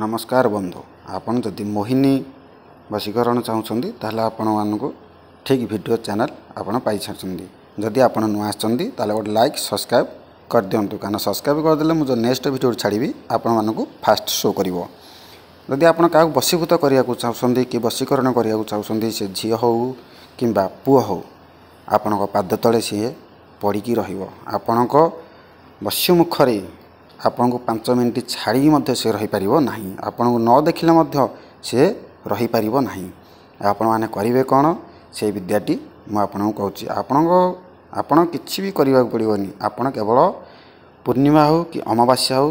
ନମସ୍କାର ବନ୍ଧୁ, ଆପଣ ଯଦି ମୋହିନୀ ବଶୀକରଣ ଚାହୁଁଛନ୍ତି ତାହେଲେ ଆପଣମାନଙ୍କୁ ଠିକ୍ ଭିଡ଼ିଓ ଚ୍ୟାନେଲ୍ ଆପଣ ପାଇସାରିଛନ୍ତି। ଯଦି ଆପଣ ନୂଆ ଆସିଛନ୍ତି ତାହେଲେ ଗୋଟେ ଲାଇକ୍ ସବସ୍କ୍ରାଇବ୍ କରିଦିଅନ୍ତୁ, କାରଣ ସବସ୍କ୍ରାଇବ୍ କରିଦେଲେ ମୁଁ ଯେଉଁ ନେକ୍ସଟ ଭିଡ଼ିଓ ଛାଡ଼ିବି ଆପଣମାନଙ୍କୁ ଫାଷ୍ଟ ଶୋ କରିବ। ଯଦି ଆପଣ କାହାକୁ ବଶୀଭୂତ କରିବାକୁ ଚାହୁଁଛନ୍ତି କି ବଶୀକରଣ କରିବାକୁ ଚାହୁଁଛନ୍ତି, ସେ ଝିଅ ହେଉ କିମ୍ବା ପୁଅ ହେଉ, ଆପଣଙ୍କ ପାଦ ତଳେ ସିଏ ପଡ଼ିକି ରହିବ। ଆପଣଙ୍କ ବଶ୍ୟମୁଖରେ ଆପଣଙ୍କୁ 5 ମିନିଟ୍ ଛାଡ଼ିକି ମଧ୍ୟ ସେ ରହିପାରିବ ନାହିଁ, ଆପଣଙ୍କୁ ନ ଦେଖିଲେ ମଧ୍ୟ ସେ ରହିପାରିବ ନାହିଁ। ଆପଣମାନେ କରିବେ କ'ଣ, ସେଇ ବିଦ୍ୟାଟି ମୁଁ ଆପଣଙ୍କୁ କହୁଛି। ଆପଣ କିଛି ବି କରିବାକୁ ପଡ଼ିବନି, ଆପଣ କେବଳ ପୂର୍ଣ୍ଣିମା ହେଉ କି ଅମାବାସ୍ୟା ହେଉ,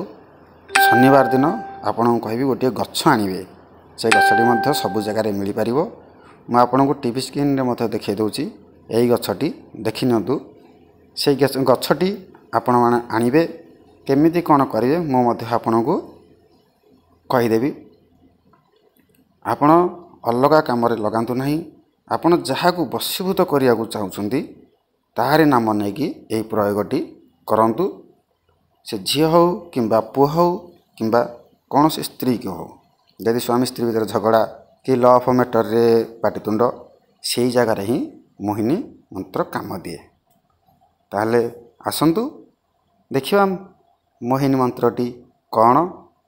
ଶନିବାର ଦିନ ଆପଣଙ୍କୁ କହିବି ଗୋଟିଏ ଗଛ ଆଣିବେ। ସେ ଗଛଟି ମଧ୍ୟ ସବୁ ଜାଗାରେ ମିଳିପାରିବ। ମୁଁ ଆପଣଙ୍କୁ ଟିଭି ସ୍କ୍ରିନ୍ରେ ମଧ୍ୟ ଦେଖାଇ ଦେଉଛି, ଏଇ ଗଛଟି ଦେଖିନିଅନ୍ତୁ। ସେଇ ଗଛଟି ଆପଣମାନେ ଆଣିବେ, କେମିତି କ'ଣ କରିବେ ମୁଁ ମଧ୍ୟ ଆପଣଙ୍କୁ କହିଦେବି। ଆପଣ ଅଲଗା କାମରେ ଲଗାନ୍ତୁ ନାହିଁ। ଆପଣ ଯାହାକୁ ବଶୀଭୂତ କରିବାକୁ ଚାହୁଁଛନ୍ତି ତାହାରି ନାମ ନେଇକି ଏହି ପ୍ରୟୋଗଟି କରନ୍ତୁ। ସେ ଝିଅ ହେଉ କିମ୍ବା ପୁଅ ହେଉ କିମ୍ବା କୌଣସି ସ୍ତ୍ରୀକୁ ହେଉ, ଯଦି ସ୍ୱାମୀ ସ୍ତ୍ରୀ ଭିତରେ ଝଗଡ଼ା କି ଲଭ୍ ମ୍ୟାଟର୍ରେ ପାଟିତୁଣ୍ଡ, ସେଇ ଜାଗାରେ ହିଁ ମୋହିନୀ ମନ୍ତ୍ର କାମ ଦିଏ। ତାହେଲେ ଆସନ୍ତୁ ଦେଖିବା ମୋହିନୀ ମନ୍ତ୍ରଟି କ'ଣ,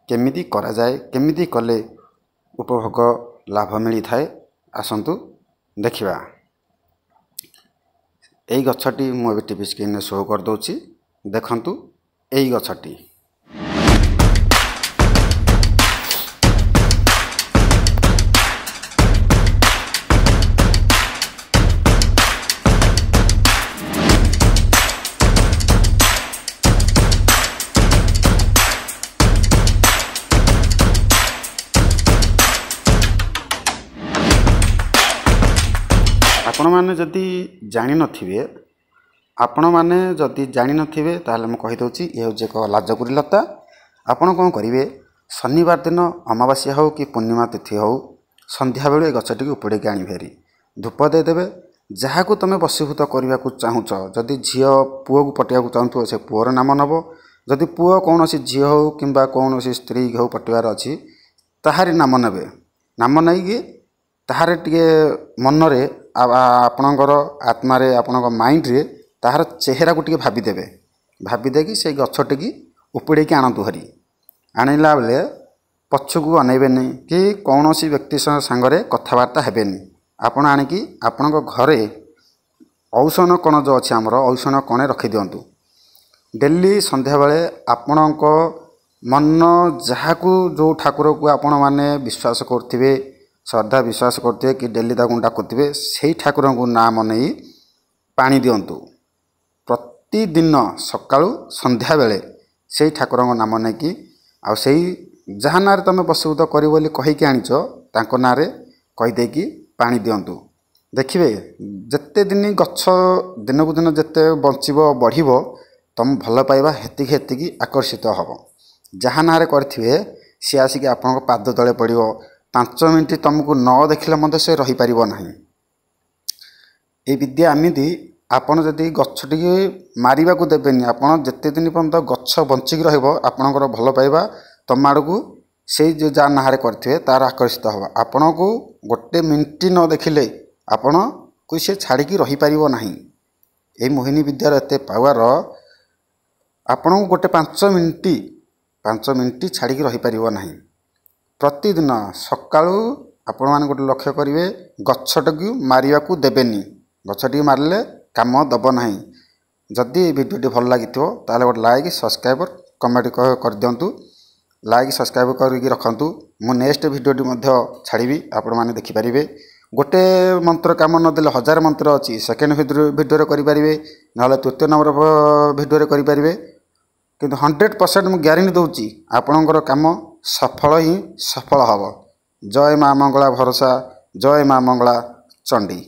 କେମିତି କରାଯାଏ, କେମିତି କଲେ ଉପଭୋଗ ଲାଭ ମିଳିଥାଏ, ଆସନ୍ତୁ ଦେଖିବା। ଏଇ ଗଛଟି ମୁଁ ଏବେ ଟିଭି ସ୍କ୍ରିନ୍ରେ ଶୋ କରିଦେଉଛି, ଦେଖନ୍ତୁ ଏଇ ଗଛଟି। ଆପଣମାନେ ଯଦି ଜାଣିନଥିବେ, ଆପଣମାନେ ଯଦି ଜାଣିନଥିବେ ତାହେଲେ ମୁଁ କହିଦେଉଛି, ଇଏ ହେଉଛି ଏକ ଲାଜକୁଳି ଲତା। ଆପଣ କ'ଣ କରିବେ, ଶନିବାର ଦିନ ଅମାବାସ୍ୟା ହେଉ କି ପୂର୍ଣ୍ଣିମା ତିଥି ହେଉ, ସନ୍ଧ୍ୟାବେଳୁ ଏ ଗଛଟିକୁ ଉପୁଡ଼େଇକି ଆଣିବେ ହେରି, ଧୂପ ଦେଇଦେବେ। ଯାହାକୁ ତୁମେ ବଶୀଭୂତ କରିବାକୁ ଚାହୁଁଛ, ଯଦି ଝିଅ ପୁଅକୁ ପଟିବାକୁ ଚାହୁଁଥିବ ସେ ପୁଅର ନାମ ନେବ, ଯଦି ପୁଅ କୌଣସି ଝିଅ ହେଉ କିମ୍ବା କୌଣସି ସ୍ତ୍ରୀ ହେଉ ପଟିବାର ଅଛି ତାହାରି ନାମ ନେବେ। ନାମ ନେଇକି ତାହାର ଟିକେ ମନରେ ଆପଣଙ୍କର ଆତ୍ମାରେ ଆପଣଙ୍କ ମାଇଣ୍ଡରେ ତାହାର ଚେହେରାକୁ ଟିକେ ଭାବିଦେବେ। ଭାବିଦେଇକି ସେଇ ଗଛଟିକି ଉପୁଡ଼େଇକି ଆଣନ୍ତୁ ହେରି। ଆଣିଲା ବେଳେ ପଛକୁ ଅନେଇବେନି କି କୌଣସି ବ୍ୟକ୍ତି ସାଙ୍ଗରେ କଥାବାର୍ତ୍ତା ହେବେନି। ଆପଣ ଆଣିକି ଆପଣଙ୍କ ଘରେ ଔଷଣ କଣ ଯେଉଁ ଅଛି ଆମର, ଔଷଣ କଣେ ରଖିଦିଅନ୍ତୁ। ଡେଲି ସନ୍ଧ୍ୟାବେଳେ ଆପଣଙ୍କ ମନ ଯାହାକୁ ଯେଉଁ ଠାକୁରକୁ ଆପଣମାନେ ବିଶ୍ୱାସ କରୁଥିବେ, ଶ୍ରଦ୍ଧା ବିଶ୍ୱାସ କରୁଥିବେ କି ଡେଲି ତାକୁ ଡାକୁଥିବେ, ସେଇ ଠାକୁରଙ୍କୁ ନାମ ନେଇ ପାଣି ଦିଅନ୍ତୁ। ପ୍ରତିଦିନ ସକାଳୁ ସନ୍ଧ୍ୟାବେଳେ ସେଇ ଠାକୁରଙ୍କ ନାମ ନେଇକି, ଆଉ ସେଇ ଯାହା ନାଁରେ ତୁମେ ବଶୀଭୂତ କରିବ ବୋଲି କହିକି ଆଣିଛ ତାଙ୍କ ନାଁରେ କହିଦେଇକି ପାଣି ଦିଅନ୍ତୁ। ଦେଖିବେ ଯେତେ ଦିନ ଗଛ ଦିନକୁ ଦିନ ଯେତେ ବଞ୍ଚିବ ବଢ଼ିବ, ତୁମ ଭଲ ପାଇବା ହେତିକି ହେତିକି ଆକର୍ଷିତ ହେବ। ଯାହା ନାଁରେ କରିଥିବେ ସିଏ ଆସିକି ଆପଣଙ୍କ ପାଦ ତଳେ ପଡ଼ିବ। 5 ମିନିଟ୍ ତୁମକୁ ନ ଦେଖିଲେ ମଧ୍ୟ ସେ ରହିପାରିବ ନାହିଁ। ଏଇ ବିଦ୍ୟା ଏମିତି, ଆପଣ ଯଦି ଗଛଟିକି ମାରିବାକୁ ଦେବେନି, ଆପଣ ଯେତେ ଦିନ ପର୍ଯ୍ୟନ୍ତ ଗଛ ବଞ୍ଚିକି ରହିବ ଆପଣଙ୍କର ଭଲ ପାଇବା ତୁମ ଆଡ଼କୁ ସେଇ ଯେଉଁ ଯାହା ନାଁରେ କରିଥିବେ ତାର ଆକର୍ଷିତ ହେବ। ଆପଣଙ୍କୁ ଗୋଟେ ମିନିଟ୍ ନ ଦେଖିଲେ ଆପଣକୁ ସେ ଛାଡ଼ିକି ରହିପାରିବ ନାହିଁ। ଏଇ ମୋହିନୀ ବିଦ୍ୟାର ଏତେ ପାୱାର, ଆପଣଙ୍କୁ ଗୋଟେ 5 ମିନିଟ୍ ଛାଡ଼ିକି ରହିପାରିବ ନାହିଁ। ପ୍ରତିଦିନ ସକାଳୁ ଆପଣମାନେ ଗୋଟେ ଲକ୍ଷ୍ୟ କରିବେ, ଗଛଟିକୁ ମାରିବାକୁ ଦେବେନି। ଗଛଟିକୁ ମାରିଲେ କାମ ଦେବ ନାହିଁ। ଯଦି ଏ ଭିଡ଼ିଓଟି ଭଲ ଲାଗିଥିବ ତାହେଲେ ଗୋଟେ ଲାଇକ୍ ସବସ୍କ୍ରାଇବ୍ କମେଣ୍ଟ କରିଦିଅନ୍ତୁ। ଲାଇକ୍ ସବସ୍କ୍ରାଇବ୍ କରିକି ରଖନ୍ତୁ। ମୁଁ ନେକ୍ସଟ ଭିଡ଼ିଓଟି ମଧ୍ୟ ଛାଡ଼ିବି, ଆପଣମାନେ ଦେଖିପାରିବେ। ଗୋଟେ ମନ୍ତ୍ର କାମ ନଦେଲେ 1000 ମନ୍ତ୍ର ଅଛି, ସେକେଣ୍ଡ ଭିଡ଼ିଓରେ କରିପାରିବେ, ନହେଲେ ତୃତୀୟ ନମ୍ବର ଭିଡ଼ିଓରେ କରିପାରିବେ। କିନ୍ତୁ 100% ମୁଁ ଗ୍ୟାରେଣ୍ଟି ଦେଉଛି ଆପଣଙ୍କର କାମ ସଫଳ ହିଁ ସଫଳ ହେବ। ଜୟ ମା ମଙ୍ଗଳା ଭରସା, ଜୟ ମା ମଙ୍ଗଳା ଚଣ୍ଡୀ।